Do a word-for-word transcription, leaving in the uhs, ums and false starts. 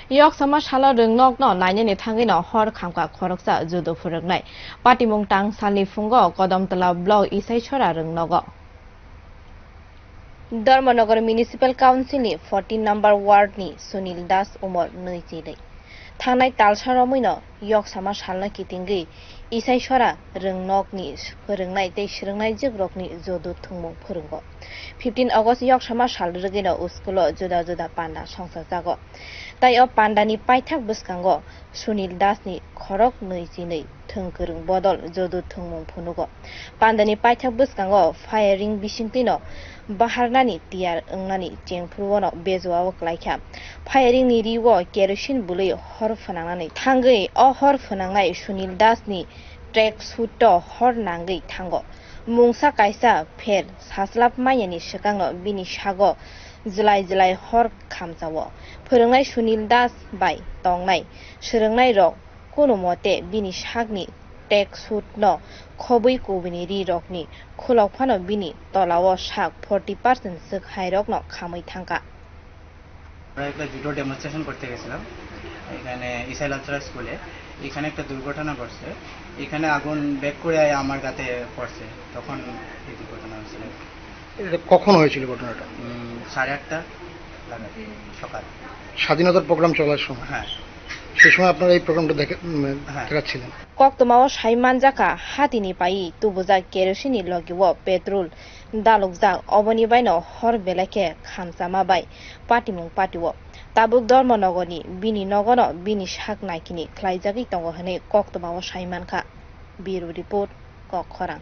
Yoksama salo rwngnokno nainani thangwino hor khamkha khoroksa judo phwrwngnai. Patimung tang salni phungo Kodomtola block Isaisora rwngnogo. Dharmanagar Municipal Council ni fourteen number ward ni Sunil Das, umor nui chi nui. Thangnai talsa romwino yoksama salno kitingwi Isaisora rwngnokni phwrwngnai tei swrwngnai jikrokni jodo thwngmung phwrwngo. Fifteen August yoksama sal rwgwino school o juda juda panda songchajago. Tai o pandani paithak bwskango Sunil Das ni khorok nui chi nui thwng kwrwng bodol jodo thwngmung phunugo. Pandani paithak bwskango firing bisingtwino baharnani tiyar wngnani chengphuru-o no bejoa-o klaikha. Firing ni ri-o kerosene bwlwi hor phwnangnani thangwi o hor phwnangnai Sunil Das ni track suit o hor nangwi thango. Mungsa kaisa pher saslap manyani swkangno bini sago jwlai jwlai hor khamchao. Phwrwngnai Sunil Das bai tongnai swrwngnai rok kunu mote bini sakni track suit no khobwi kubuni ri rokni khulok phano bini tolao sak forty percent swk hai rokno khamwi thangkha. আমরা একটা judo demonstration করতে গেছিলাম এখানে ইসাই লালচড়া স্কুলে। এখানে একটা দুর্ঘটনা ঘটছে। এখানে আগুন ব্যাক করে আয় আমার গাতে পড়ছে, তখন এই দুর্ঘটনা হয়েছিল। এটা কখন হয়েছিল ঘটনাটা? উম, সাড়ে আটটা নাগাদ সকাল। স্বাধীনতার প্রোগ্রাম চলার সময়? হ্যাঁ। সেই সময় আপনারা এই প্রোগ্রামটা দেখে, উম, হ্যাঁ। দেখাচ্ছিলেন? Koktwmao sai manjakha, hatini pai tubujak kerosene ni logi o petrol dalukjak, oboni baino hor belai khe khamchama bai patimung patio. Tabuk Dharmanagar ni bini nogono bini sak naikini khlaijagwi tongo hwnwi koktwmao sai mankha. Bureau Report, Kok Khorang.